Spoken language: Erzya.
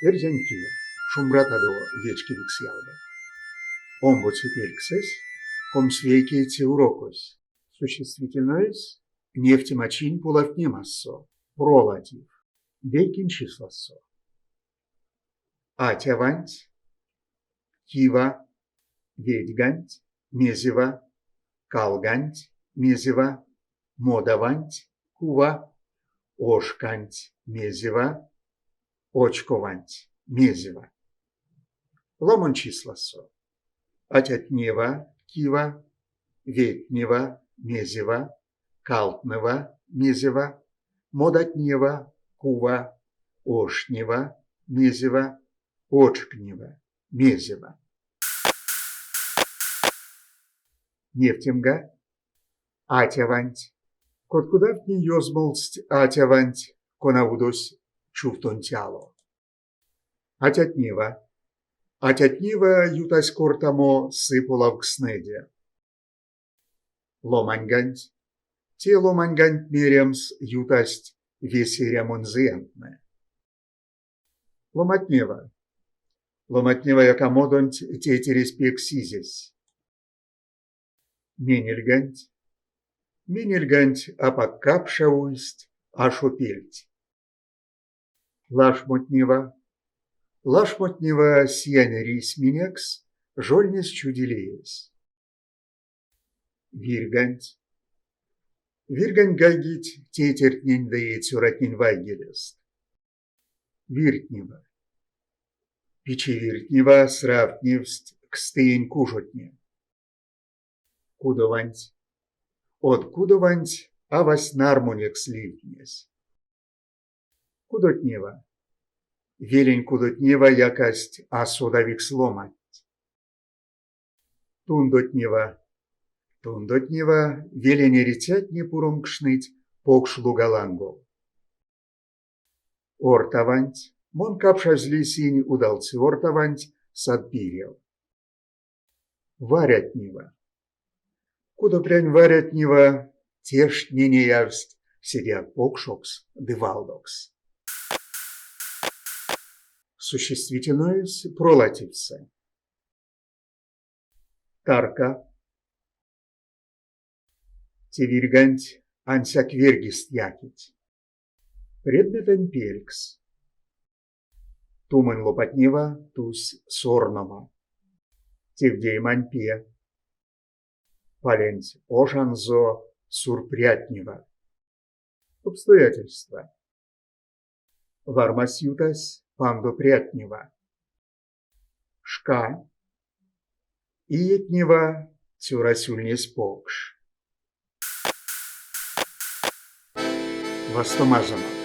Эрзянь кель, Шумбратадо, вечкевикс ялгат! Омбоце пельксэсь, комсьвейкеце урокось. Существительноесь невтемачинь полавтнемасо, пролатив, вейкень числасо. Атяванть, кива, ведьганть, мезева, калганть, мезева, модаванть, кува, ошканть, мезева, очкованть, мезева. Ламонь числасо. Атятнева, кива, ведтнева, мезева, калтнэва, мезева, модатнева, кува, оштнева, мезева, очктнева, мезева. Невтемга, атяванть. Коткудавтне ёзмолдсть атяванть, кона удось чувтонть ало. Атятнева. Атятнева ютась кортамо сы полавкстнэде. Ломаньганть. Те ломаньганть меремс ютасть весе эрямонь зыянтнэ. Ломатнева. Ломатнева якамодонть тейтересь пек сизесь. Менельганть. Менельганть апак капша уйсть ашо пельть. Лашмотнева. Лашмотнева сиянь рисьминекс жольнезь чуди леесь. Вирьганть. Вирьганть гайгить тейтертнень ды цёратнень вайгелест. Виртнева. Пиче виртнева сравтневсть кстыень кужотне. Кудованть. Од кудованть авась нармунекс ливтнесь. Кудотнева. Велень кудотнева якасть асодавикс ломанть. Тундотнева. Тундотнева велень эрицятне пуромкшныть покш луга лангов. Ортаванть. Мон капшазь лисинь удалце ортаванть садпирев. Варятнева. Кудопрянь варятнева тештне неявсть седеяк покшокс ды валдокс. Существительноесь пролативсэ. Тарка. Те вирьганть ансяк верьгизт якить. Предметэнь пелькс. Тумонь лопатнева тусь сорномо. Тевдеемань пе. Паленть ожанзо сурпрятнева. Обстоятельства. Вармась ютась пандо прятнева. Шка. Иетнева цёрась ульнесь покш. Вастомазонок.